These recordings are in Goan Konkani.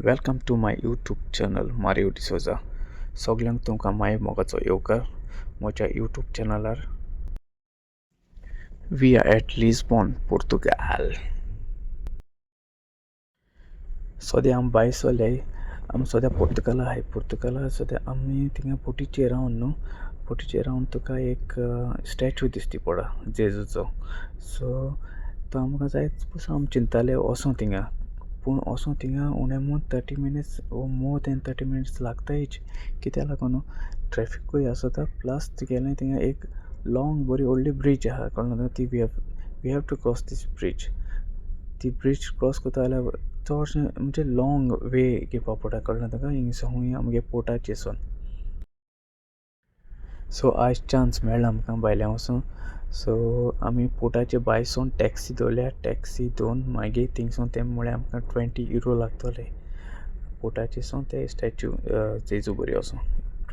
Welcome to my YouTube channel Mario D'Souza. सगल्यांक तुमकां माय मोगाचो येवकार म्हज्या YouTube चॅनलार. We are at Lisbon, Portugal. सद्या आमी भायर सरल्याय, आमी सद्या पोर्तुगाला आहाय. पोर्तुगाला सद्या आमी थिंगा बोटीचेर रावन न्हू, बोटीचेर रावन तुका एक स्टॅच्यू दिसती पडा जेजूचो. सो तो आमकां जायत पसून आमी चिंत्ताले वोसो थिंगा, पूण वोसो थिंगा उणें म्हूण 30 minutes or more than 30 minutes लागतायच. कित्या लागून ट्रॅफिकूय आसता, प्लस तुगेलें थिंगा एक लॉंग बरी व्हडली ब्रीज आहा, कळ्ळें? ती we have to cross this bridge. ती ब्रीज क्रॉस करता जाल्यार चडशें म्हणजे लॉंग वे घेवपा पडटा, कळ्ळें तुका, हिंगसून आमगे पोर्टाचेसून. सो आयज चान्स मेळ्ळा आमकां भायल्यान वचूंक. सो आमी पोर्टाचे भायरसून टॅक्सी दवरल्या. टॅक्सी दवरून मागीर थिंगसून तेमी म्हळें आमकां 20 युरो लागतले पोर्टाचेसून ते स्टॅच्यू जेजू बरी वचों.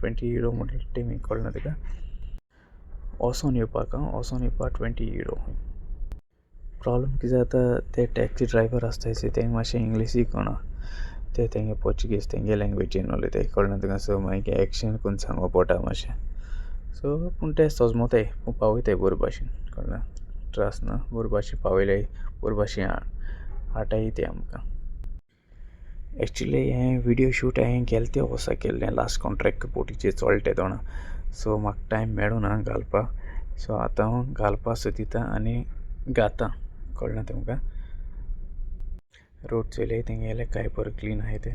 20 युरो म्हटलें तेमी, कळ्ळें तुका? वोसोन येवपाक, वोसोन येवपाक 20 युरो. प्रॉब्लम कितें जाता, ते टॅक्सी ड्रायवर आसताय तेंका मातशें इंग्लिशूय कळना. ते तेंगे पोर्चुगीज तेंगे लँग्वेजीन उलयताय, कळ्ळें तुका? सो मागीर एक्शन करून सांगपा पडटा मातशें. सो पूण ते सोजमोताय, पूण पावयताय बरे भाशेन, कळ्ळें? त्रास ना, बरे भाशेन पावयले, बरे भाशेन हाडटाय ते आमकां. एक्चुली हें विडियो शूट हांवें गेले ते वर्सा केल्लें, लास्ट कॉन्ट्रॅक्ट बोटीचेर चोडले तेदोना. सो म्हाका टायम मेळूना घालपाक. सो आतां हांव घालपा सोदिता आनी घाता, कळ्ळें तुमकां? रोड चोयले तेंगेले काय बरें क्लीन आहाय ते.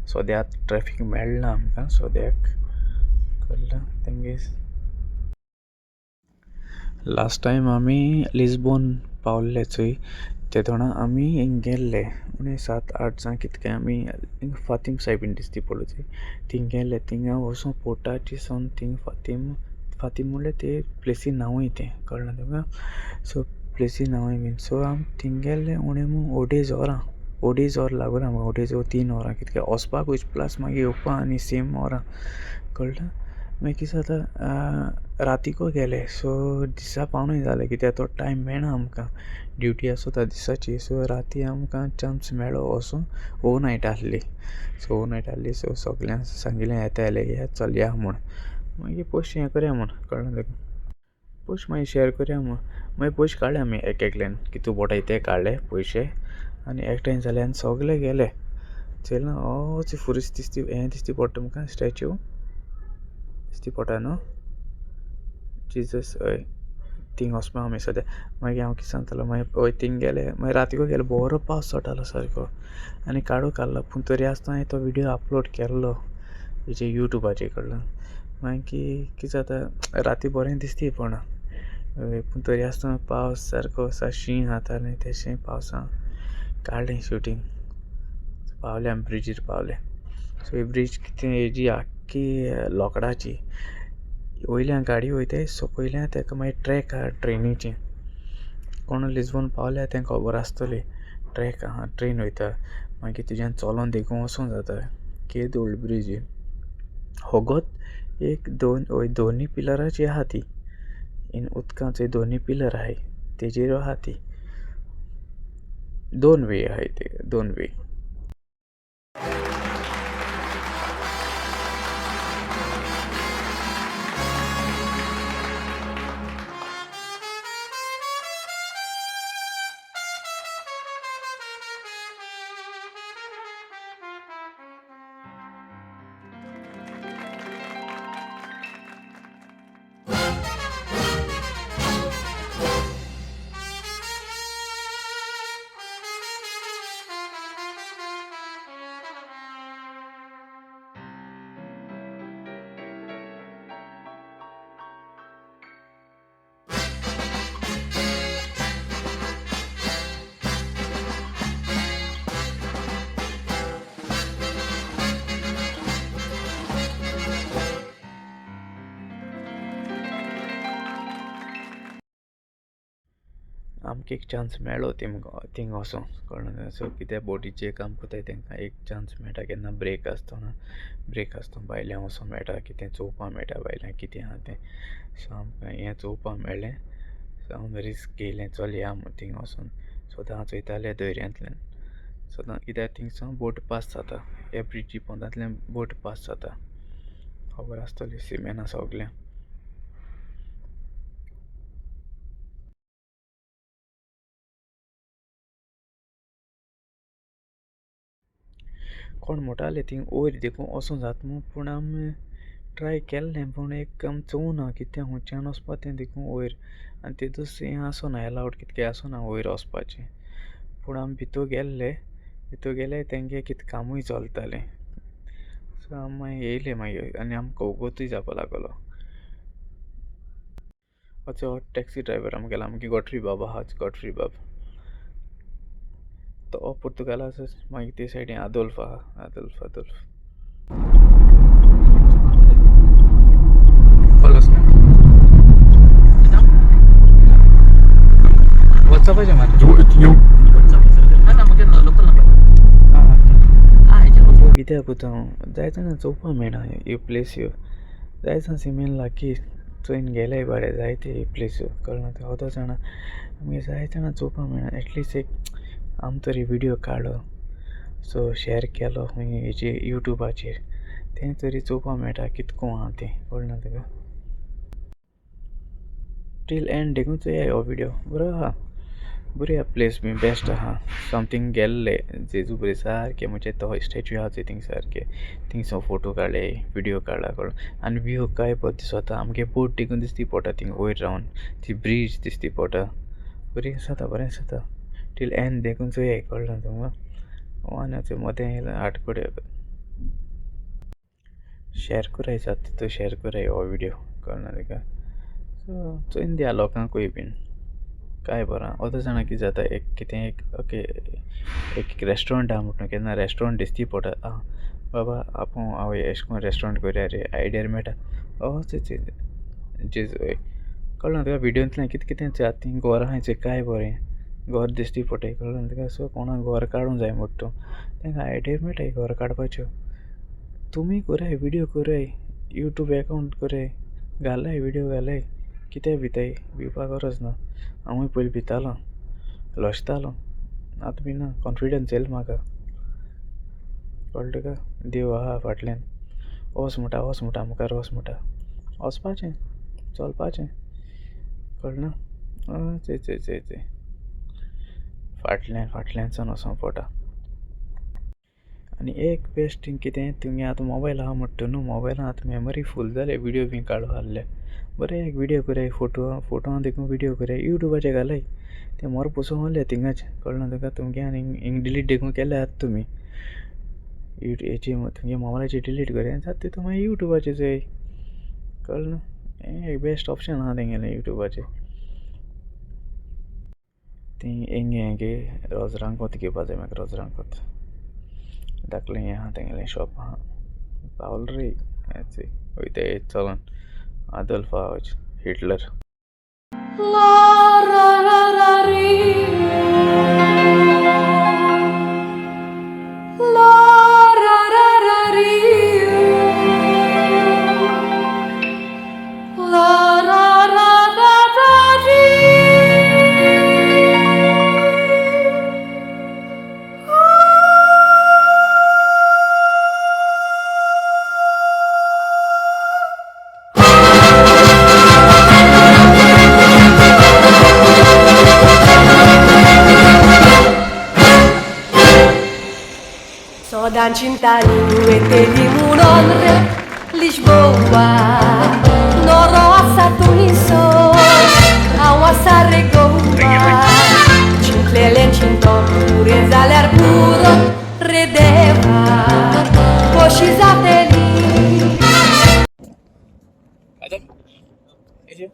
सद्याक ट्रॅफीक मेळना आमकां सद्याक, कळ्ळें तेंगे? लास्ट टायम आमी लिस्बोन पावल्ले चोय, तेदोना आमी हिंग गेल्ले उणें 7-8 जाण कितके आमी हिंग फातीम सायबीण दिसती पडलो चोय, थिंग गेल्ले. थिंगा वचून पोर्टाचे सावन थिंग फातीम, फातीम म्हणल्यार ते प्लेसी नांवूय तें, कळ्ळें तुका? सो प्लेसी नांवूय बीन. सो आमी थिंग गेल्ले उणें म्हूण अडेज वरां, अडेज वर लागूना आमकां, अडेज वर 3 वरां कितके वचपाकूच, प्लस मागीर येवपा आनी सेम वरां, कळ्ळें? मागीर कितें जाता, रातीको गेले, सो दिसा पावनूय जालें, कित्याक तो टायम मेळना आमकां, ड्युटी आसता दिसाची. सो राती आमकां चान्स मेळ्ळो वचूंक. ओवर नायट आसली. सो ओवर नायट आसली, सो सगल्यांक सांगिल्लें येता जाल्यार येयात, चलया म्हूण, मागीर पयशे हें करया म्हूण, कळ्ळें तुका? पयशे मागीर शेअर करया म्हूण. मागीर पयशे काडले आमी एक एकल्यान, कितू पोटाय ते काडले पयशे आनी एकठांय जाले आनी सगले गेले. चोयलें ना, फुरीस दिसती, हें दिसती पडटा तुमकां, स्टॅच्यू दिसती पडटा न्हू जिजस? हय, थिंग वचपा आमी सद्या. मागीर हांव कितें सांगतालो? मागीर हय, थिंग गेले, मागीर रातीको गेले, बरो पावस चडटालो सारको आनी काळोख आहलो, पूण तरी आसतना हांवें तो विडियो अपलोड केल्लो हेजे युट्यूबाचेर, कळ्ळें? मागीर कितें जाता, राती बरें दिसती पडना, पूण तरी आसतना पावस सारको शीं जातालें. तेशें पावसान काडलें शुटींग. पावले आमी, ब्रिजीर पावले. सो ही ब्रीज कितें हेजी आख्खी लोकडाची. वयल्यान गाडी वयताय, सकयल्यान तेका मागीर ट्रॅक आहा ट्रेनीचे. कोण लिस्बोन पावल्या तेंका खबर आसतली. ट्रॅक आहा, ट्रेन वयता, मागीर तुज्यान चलोन देखून वचोंक जाता. केदी व्हडली ब्रीज ही! होगोत एक दोन, हय, दोनूय पिलराची आहा ती. इन उदकां चोय दोनूय पिलर आहाय, तेजेर आहा ती. दोन वे आहाय ते, दोन वे. आमकां एक चान्स मेळ्ळो थिंग वचोंक, कळ्ळें? सो कित्याक बोटीचेर काम करताय तेंकां एक चान्स मेळटा, केन्ना ब्रेक आसतना, ब्रेक आसतना भायल्यान वचोंक मेळटा, कितें चोवपा मेळटा भायल्यान कितें आहा तें. सो आमकां हें चोवपा मेळ्ळें. सो आमी रिस्क घेयलें, चलया म्हूण थिंग वचोन. सदां चोयताले दर्यांतल्यान. सदां कित्याक थिंगसावन बोट पास जाता हे ब्रिजी पोंदांतल्यान बोट पास जाता खबर आसतली सिमेना सोगल्यां. कोण म्हणटाले थिंग वयर देखून वचों जाता मू पूण आमी ट्राय केल्लें पूण एक आमी चोवना कितें हुंच्यान वचपा तें देखून वयर आनी तितूस हें आसना एलावड कितकें आसना वयर वचपाचें पूण आमी भितू गेल्ले भितू गेले तेंगे कितें कामूय चलतालें सो आमी मागीर येयले मागीर आनी आमकां वगतूय जावपा लागलो. हो टॅक्सी ड्रायवर आमगेलो आमगे गॉड्फ्री बाब आहा गॉड्फ्री बाब तो पुर्तुगालाचो मागीर ते सायडीन आदोल्फ आहा आदोल्फ आदोल्फ कित्याक पुता हांव जायत जाणां चोवपा मेळना ह्यो प्लेस ह्यो जायत जाण सिमेन लागीं चोयन गेले बारे जायते ह्यो प्लेस्यो कळना ते ओदो जाणां आमगे जायते जाणां चोवपा मेळना एटलिस्ट एक आम तरी विडियो काडलो सो शेर केलो खूंय हेजेर युट्यूबाचेर तें तरी चोवपा मेळटा कितको आहा तें कळना तुका. टील एंड देखून चोया हो विडियो बरो आहा बरी आहा प्लेस बी बेस्ट आहा समथींग गेल्ले जेजू बरी सारकें म्हणजे तो स्टेच्यू आहा चोय थिंग सारकें थिंगसो फोटो काडले विडियो काडला कळ्ळो आनी व्यू काय बरो दिसता आमगे बोट देखून दिसती पडटा थिंग वयर रावन ती ब्रीज दिसती पडटा बरी आसता बरें आसता टील एंड देखून चोयाय कळ्ळें तुमकां आनी मदें आटकडे शेर कराय जाता तितू शेर कराय हो विडियो कळना तुका. सो चोयन दिया लोकांकूय बीन काय बरो ओदो जाणा कितें जाता एक कितें एक ओके एक रेस्टोरंट आहा म्हणटा केन्ना रेस्टोरंट दिसती पडटा आं बाबा आपूण हांव एशें कोन्न रेस्टोरंट करया रे आयडिया मेळटा अशें जेजू कळ्ळें तुका विडियोंतल्यान कितें कितें आतां तीं घरां आहाय चोय काय बरें घर दिसती पडटाय कळ्ळें तुका. सो कोणाक घर काडूंक जाय म्हणटा तूं तेंका आयडिया मेळटाय घर काडपाच्यो. तुमी कराय विडियो कराय युट्यूब एकावंट कराय घालाय विडियो घालाय कित्याक भिताय भिवपा गरज ना. हांवूय पयलीं भितालो लजतालो आतां बी ना कॉन्फिडंस येयलो म्हाका कळ्ळें तुका. देव आहा फाटल्यान वोस म्हणटा वोस म्हणटा मुखार वोस म्हणटा वचपाचें चलपाचें कळ्ळें ना. चोय चोय चोय चोय फाटल्यान फाटल्यानसान वचोंक पडटा. आनी एक बेस्ट थींग कितें तुमगे आतां मोबायल आहा म्हणटा न्हू मोबायलान आतां मेमरी फूल जाले विडियो बी काडूं आहले बरें एक विडियो कराय फोटो फोटो देखून विडियो कराय युट्यूबाचेर घालाय तें मोर पोसोन आहले थिंगाच कळ्ळें तुका. तुमगे आनी हिंग डिलीट देखून केले आतां तुमी हेची तुमगे मोबायलाचेर डिलीट कराय जाता तितू मागीर युट्यूबाचेर चोय कळ्ळें न्हू. हें एक बेस्ट ऑप्शन आहा तेंगेलें युट्यूबाचेर. ती हेंगे हेंगे रोजरांकोत घेवपा जाय म्हाका रोजरांकोत धाकलें हें आहा तेंगेलें शॉप आहा पावल रे हें वयता चलोन आदोल्फ आहा Hitler. Sodan cintani munonre Lisboa Noro asatu inso Awasa regoa Cinklelen cinto Purezale puro Redeva Poshizateli. Adam, Ece,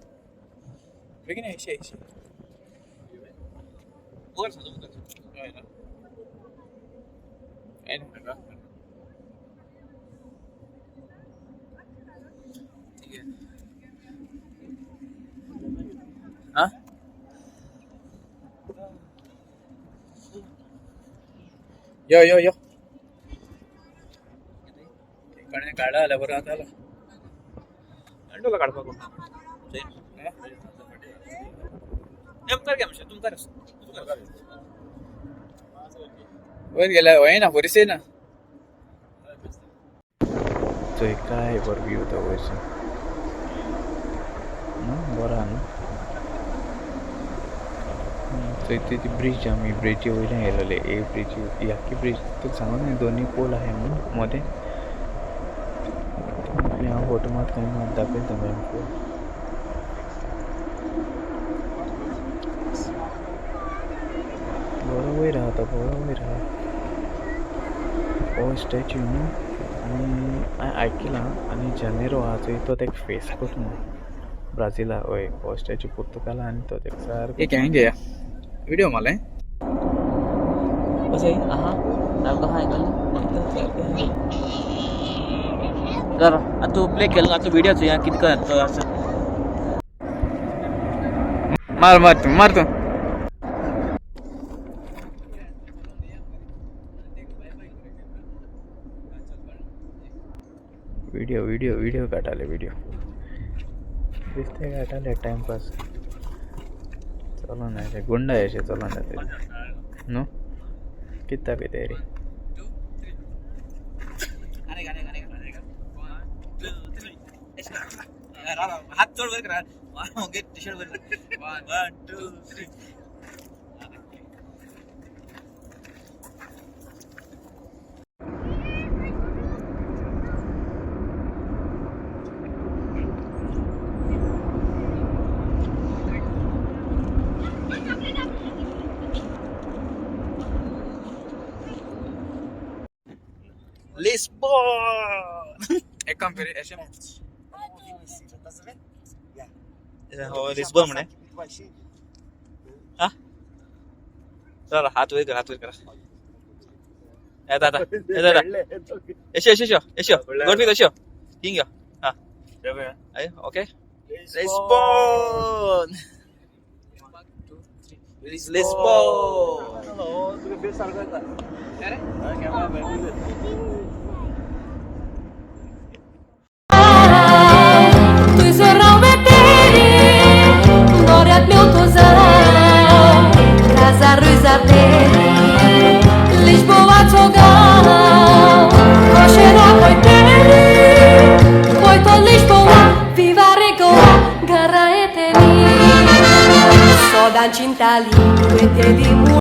बेगीन एशे एशे. हाँ यो यो यो कणे काडला आल्या बरं आता आला अंडोला काडपाक तुमकार घे मातशें तुमकार. वयर गेल्यार वय ना बरीच ना. चोय काय बरो व्यू तो वयरसून न्हू, बरो आहा न्हू. थंय ती ब्रिज, आमी ब्रिजी वयल्यान येयलोले. एक ब्रिजी, ही आख्खी ब्रिज तुका सांगून न्ही, दोनूय पोल आहाय म्हणून मदें. हांव फोटो मात कांय ना, दाखयता मागीर पोल. बरो वयर आहा तो, बरो वयर आहा हो स्टॅच्यू न्हू. आनी हांवें आयकिलां आनी जानेरो आहा चोय तो तेका फेस कोत म्हूण ब्राझिला. हय, हो स्टॅच्यू पुर्तुगाला आनी तो तेका सारको. एक हें घेया व्हिडिओ मारलें. कर आतां तूं प्ले केलो, आतां व्हिडिओ चोया कितें करता आसा. मार मार तूं, मार तूं. व्हिडिओ व्हिडिओ व्हिडिओ काडटाले, व्हिडिओ बेश्टे काडटाले टायमपास. चलोन अशें गुंडाय अशें चलोन जाता न्हू, कितें दाखयताय रे. हात चड वयर करा, टी शर्ट वर. 1 2 3. लिस्बॉन. एक काम कर अशें. हो लिस्बॉन म्हणे. हा चल, हात वयर कर, हात वयर करा. येता येता येता येता. येशो येशो येशो गोडपी येशो हिंग यो. हा okay. Lisbon Lisbon. Lisboa Togão, Rochena Coiteri, Porto Lisboa, Viva Regoa, Garra Eteri, Sodan Cintali, Eteri.